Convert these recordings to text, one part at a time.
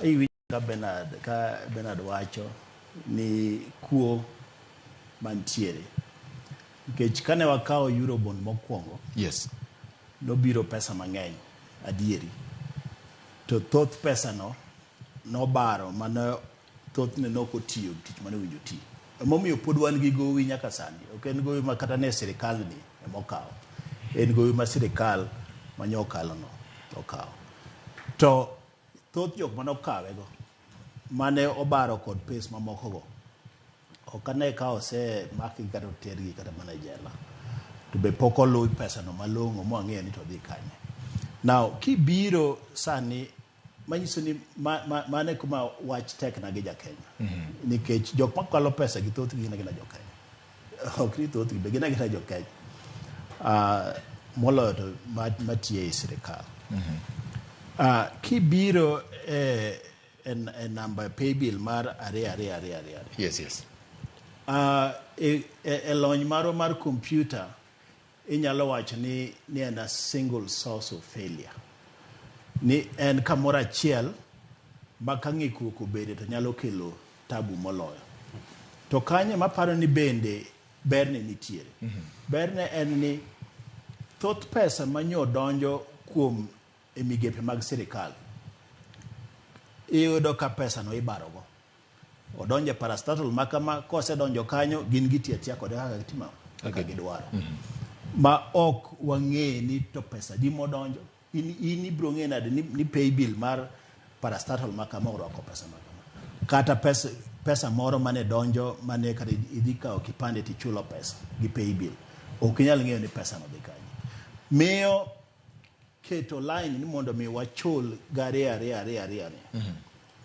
Iwinjo ka Bernard wacho ni kuo mantiere nikech kane wakawo Eurobond mokwongo, nobiro pesa mang'eny adieri, to thoth pesa no nobaro mane thothne nok otiyo tich mane owinjo ti. Emomiyo pod wan gi gowi nyaka sani. Ok en gowi ma kata ne sirikal ni emokawo, en gowi ma sirikal manyo okalo no okawo. To thoth jok mane okawego mane obaro kod pes mamoko go, ok ane ka osemakgi kata otergi kata mana e jela, to be pok oluw pesa no malong'o mwang'eyo ni to dhi kanye. Now kibiro sani, manyiso ni mano e kuma wach tekna gi jakenya, nikech jok makwalo pesa gi thothgi gin agina jokenya, ok ni thothgi be gin agina jokenya, moloyo to matiyo ei sirikal. Kibiro e namba paybill mar 2222, e lony marwa mar kompyuta inyalo wacho ni en a single source of failure, ni en kamoro achiel ma ka ng'ikruok obede to nyalo kelo tabu moloyo. To kanyo maparo ni bende berne nitiere. Berne en ni thoth pesa manyo donjo kuom e migepe mag sirikal, iyudo ka pesa no ibarogo odonjo e parastatal ma kama. Kosedonjo kanyo, gin gitiyo atiya kode kaka gitimo, kaka gidwaro, ma ok wang'e ni to pesa di modonjo. In ibiro ng'e nade ni pay bill mar parastatal ma kama orwako pesa ma kama, kata pesa moro mane donjo mane kata idhi kawo kipande tichulo pesa gi pay bill, ok inyal ng'eyo ni pesa no dhi kanye. Miyo keto line ni mondo mi wachul gari ariyo ariyo ariyo ariyo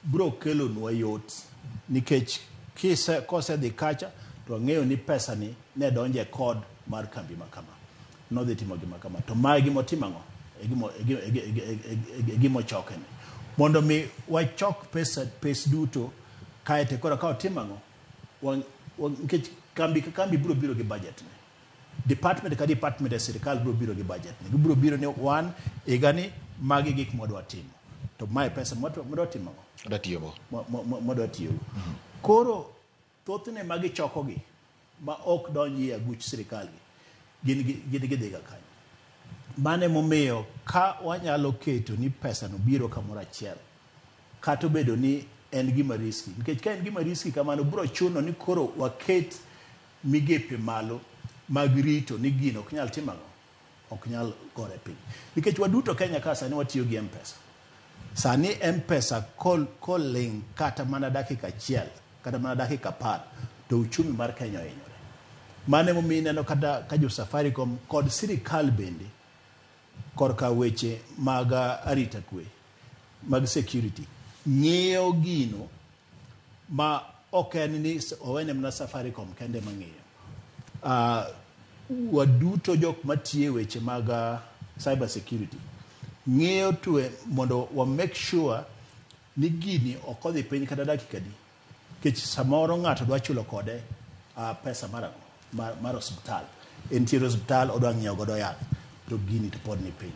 biro kelonwa yot, nikech kosedhi kacha to wang'eyo ni pesa ni ne donjo e kod mar kambi ma kama, nodhi timo gima kama, to mae gimotimo ang'o, e gimochokene mondo mi wachok pesa pes duto. Kaeto koro ka otimo ang'o, nikech kambi ka kambi biro biro gi budget ne, department ka department e sirikal biro biro gi budget ne, gibiro biro ni wan higani magi gik mwadwa timo, to mae pesa mwadwa timo ang'o, Adwa tiyogo. Mwadwa tiyogo. Koro thothne magichokogi ma ok donji e aguch sirikal gi gin gidhiga kanyo. Mano emomiyo ka wanyalo keto ni pesa no biro kamoro achiel, kata obedo ni en gima risky, nikech ka en gima risky kamano, biro chuno ni koro waket migepe malo mag rito ni gino ok nyal timo ang'o, ok nyal gore piny, nikech waduto Kenya ka sani watiyo gi M-Pesa. Sani M-Pesa koling kata mana dakika 1 kata mana dakika 10, to uchumi mar Kenya ohinyore. Mano emomiyo ineno kata ka jo Safaricom kod sirikal bende korka weche mag arita kwe mag security ng'iyo gino, ma ok en ni owene mana Safaricom kende mang'iyo. Waduto jok matiyo e weche mag cyber security ng'iyo twe mondo wa make sure ni gini ok odhi piny kata dakika di, nikech samoro ng'ato dwa chulo kode pesa mar ang'o, mar osiptal, entiere osiptal odwa ng'iewo godo yath, to gini to pod ni piny.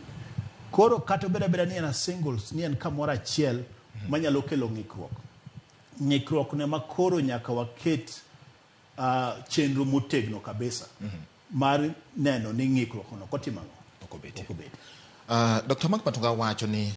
Koro kata obedo abeda ni en a single, ni en kamoro achiel manyalo kelo ng'ikruok, ng'ikruok ne ma koro nyaka waket chenro motegno kabisa mar neno ni ng'ikruok no ok otimo ang'o, Ok obetie. Ok obetie. Dr. Mark Matunga wacho ni